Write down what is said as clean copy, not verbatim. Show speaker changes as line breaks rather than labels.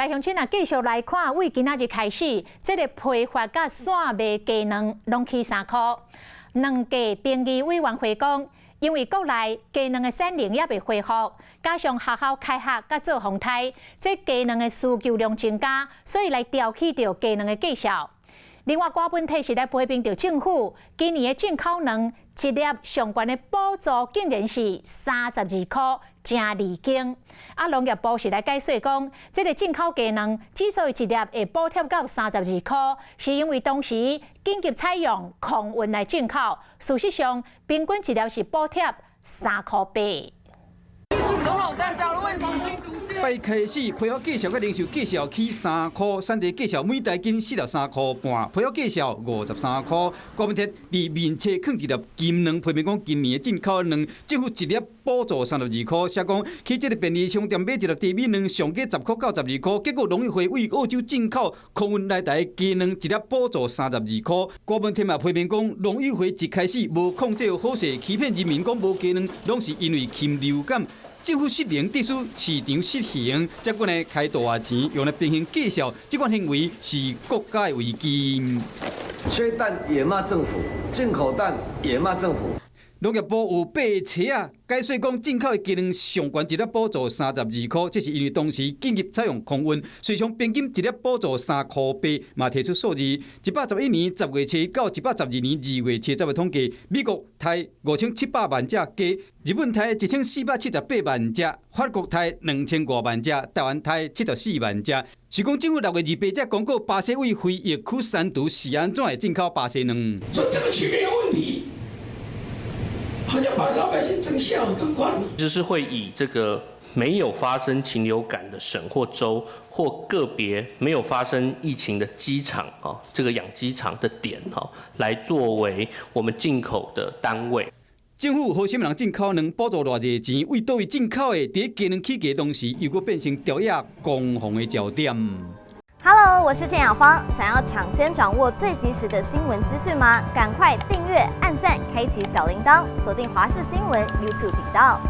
來鄉親啊，繼續來看，為今仔日開始，這个批發佮散賣雞卵攏起3箍。卵價評議委員會講，因為國內雞卵的產能猶未恢復，加上學校開學佮做風颱，這雞卵的需求量增加，所以來調起著雞卵的價數。另外，郭文體是來批評著政府今年的進口卵一粒上懸的補助竟然是32箍，誠離經。啊，農業部是來解說講，這个進口雞卵之所以一粒會補貼到32箍，是因為當時緊急採用空運來進口，事實上平均一粒是補貼3箍8。
總統蛋價的問題。
拜開始，批發價數佮零售價數起三箍，產地價數每台斤43箍半，批發價數53箍。郭文鐵佇面冊囥一粒金卵，批評講今年的進口卵，政府一粒補助32箍，寫講去這个便利商店買一粒低米卵，上價10箍到12箍，結果農委會為澳洲進口空運來台雞卵一粒補助三十二箍。郭文鐵嘛批評講，農委會一開始無控制好勢，欺騙人民講無雞卵，攏是因為禽流感。政府失靈，致使市場失衡，才閣來開大錢用來平衡價數，這款行為是國家的危機。
缺蛋也罵政府，進口蛋也罵政府。
農業部有八個冊仔，解說講進口的雞卵上懸一粒補助三十二箍，這是因為當時緊急採用空運，隨上平均一粒補助3箍8，嘛提出數字，111年10月7到112年2月7的統計，美國刣5700萬隻雞，日本刣1478萬隻，法國刣2000外萬隻，台灣刣74萬隻。是講政府6月28才公告巴西為非疫區刪除是按怎會進口巴西卵？
說這個區別有問題。好像把老百姓整笑更關。
其實是會以這個沒有發生禽流感的省或州，或個別沒有發生疫情的雞場啊，這個養雞場的點哈，來作為我們進口的單位。
政府予啥物人進口卵補助偌濟錢，為佗位進口的？佇雞卵起價同時，又閣變成朝野攻防的焦點。
Hello，我是鄭雅芳。想要搶先掌握最及時的新聞資訊嗎？趕快訂閱、按讚、開啟小鈴鐺，鎖定華視新聞 YouTube 頻道。